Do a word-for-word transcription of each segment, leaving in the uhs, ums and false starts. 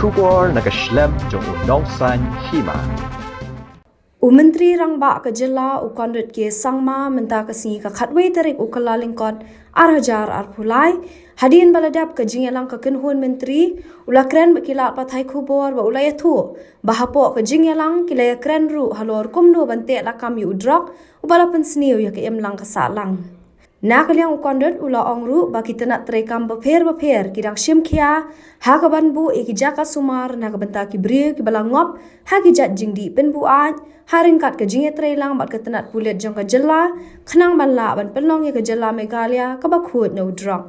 Khubor na ka shlem jong u nongsan hima. U Myntri Rangbah ka jylla u Conrad K Sangma mynta ka sngi ka khatwei tarik u Kyllalyngkot ar hajar arphew lai, hadien ba la dep ka jingïalang ka kynhun myntri, u la kren bad ki lad pathai khubor bad u la ïathuh ba hapoh ka jingïalang ki la ïakren ruh halor kumno ban teh lakam ïa u drok uba la pynsniew ïa ka imlang ka sahlang. Na ka liang u Conrad u la ong ruh ba ki tnat treikam bapher bapher ki dang shim khia ha kaban buh ïa ki jaka sumar na ka bynta ki briew kiba la ngop ha ki jait jingdih pynbuaid ha ryngkat ka jingïatreilang bad ka tnat pulit jong ka jylla khnang ban lah ban pynlong ïa ka jylla Meghalaya kaba khuid na u drok.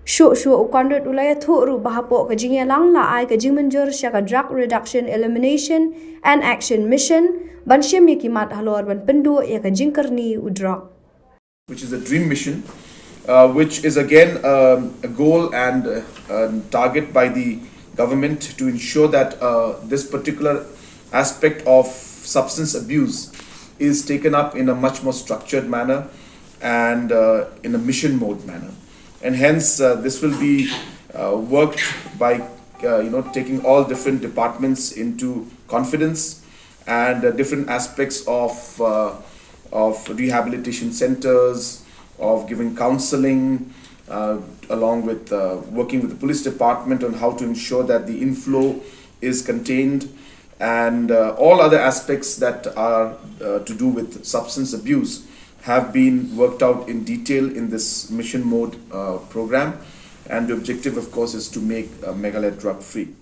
Shuh shuh u Conrad u la ïathuh ruh ba hapoh ka jingïalang la ai ka jingmynjur sha ka Drug Reduction, Elimination and Action Mission ban shim ïa ki mat halor ban pynduh ïa ka jingkyrni u drok. Which is a DREAM mission, uh, which is again um, a goal and uh, a target by the government to ensure that uh, this particular aspect of substance abuse is taken up in a much more structured manner and uh, in a mission mode manner. And hence, uh, this will be uh, worked by uh, you know, taking all different departments into confidence and uh, different aspects of, uh, of rehabilitation centers, of giving counseling, uh, along with uh, working with the police department on how to ensure that the inflow is contained, and uh, all other aspects that are uh, to do with substance abuse have been worked out in detail in this mission mode uh, program. And the objective, of course, is to make uh, Meghalaya drug free.